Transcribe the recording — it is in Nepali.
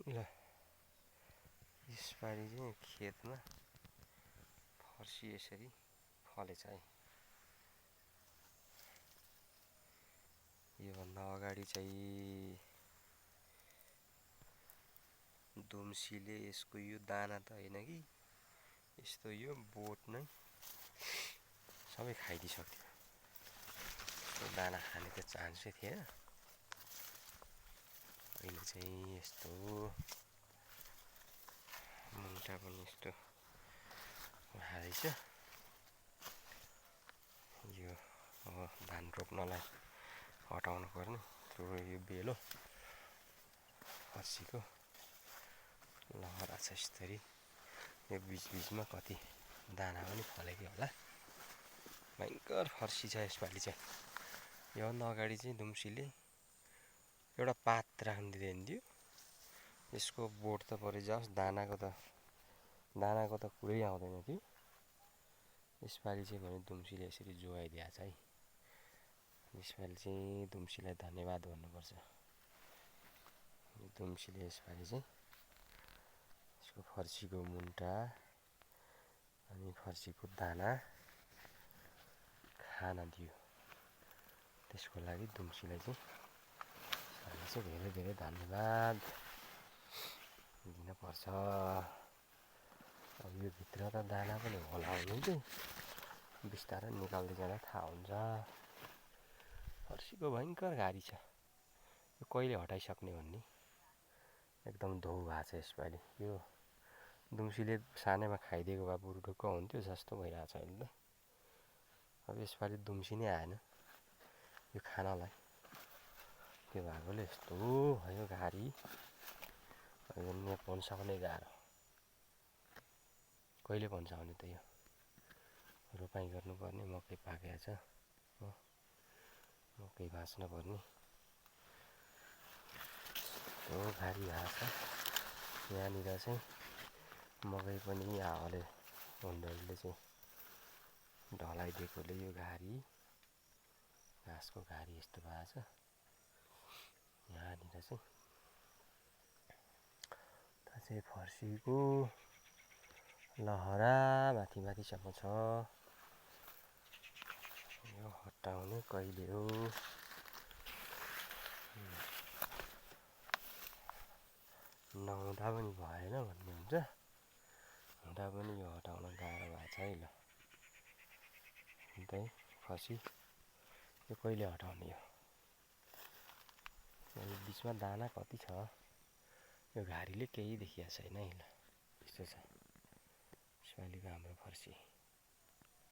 ल यसपालि चाहिँ खेतमा फर्सी यसरी फलेछ है। योभन्दा अगाडि चाहिँ दुम्सीले यसको यो दाना त होइन कि यस्तो यो बोट नै सबै खाइदिइसक्थ्यो। दाना खाने त चान्सै थिएन। अहिले चाहिँ यस्तो मुन्टा पनि यस्तो हालेछ। यो अब धान रोप्नलाई हटाउनु पर्ने त्यो यो बेलो फर्सीको लहरा छ यस्तरी। यो बिचबिचमा कति दाना पनि फलेको होला। भयङ्कर फर्सी छ यसपालि चाहिँ। योभन्दा अगाडि चाहिँ दुम्सीले एउटा पात राख्न दिँदैन थियो। यसको बोट त परे जाओस्, दानाको त कुरै आउँदैन थियो। यसपालि चाहिँ भने दुम्सीले यसरी जोगाइदिएको छ है। यसपालि चाहिँ दुम्सीलाई धन्यवाद भन्नुपर्छ। दुम्सीले यसपालि चाहिँ यसको फर्सीको मुन्टा अनि फर्सीको दाना खान दियो। त्यसको लागि दुम्सीलाई चाहिँ धेरै धेरै धन्यवाद दिनुपर्छ। अब यो भित्र त दाना पनि होला हुनु चाहिँ बिस्तारै निकाल्दै जाँदा थाहा हुन्छ। फर्सीको भयङ्कर घारी छ। यो कहिले हटाइसक्ने भन्ने एकदम धौ भएको छ यसपालि। यो दुम्सीले सानैमा खाइदिएको भए बरु ढुक्क हुन्थ्यो जस्तो भइरहेको छ अहिले त। अब यसपालि दुम्सी नै आएन यो खानलाई। त्यो भएकोले यस्तो भयो घारी। यो पन्साउनै गाह्रो। कहिले पन्साउने त यो रोपाइँ गर्नुपर्ने। मकै पाकेको छ हो, मकै भाँच्न पर्ने। यस्तो घारी भएको छ। यहाँनिर चाहिँ मकै पनि हावाले हुन्डरीले चाहिँ ढलाइदिएकोले यो घारी घाँसको घारी यस्तो भएको छ। यहाँनिर चाहिँ फर्सीको लहरा माथि माथिसम्म छ। यो हटाउने कहिले हो? नहुँदा पनि भएन भन्ने हुन्छ, हुँदा पनि यो हटाउन गाह्रो भएको छ है। ल अन्त फर्सी यो कहिले हटाउने हो? यो बिचमा दाना कति छ यो घारीले केही देखिएको छैन है। ल यस्तो छ यसपालिको हाम्रो फर्सी।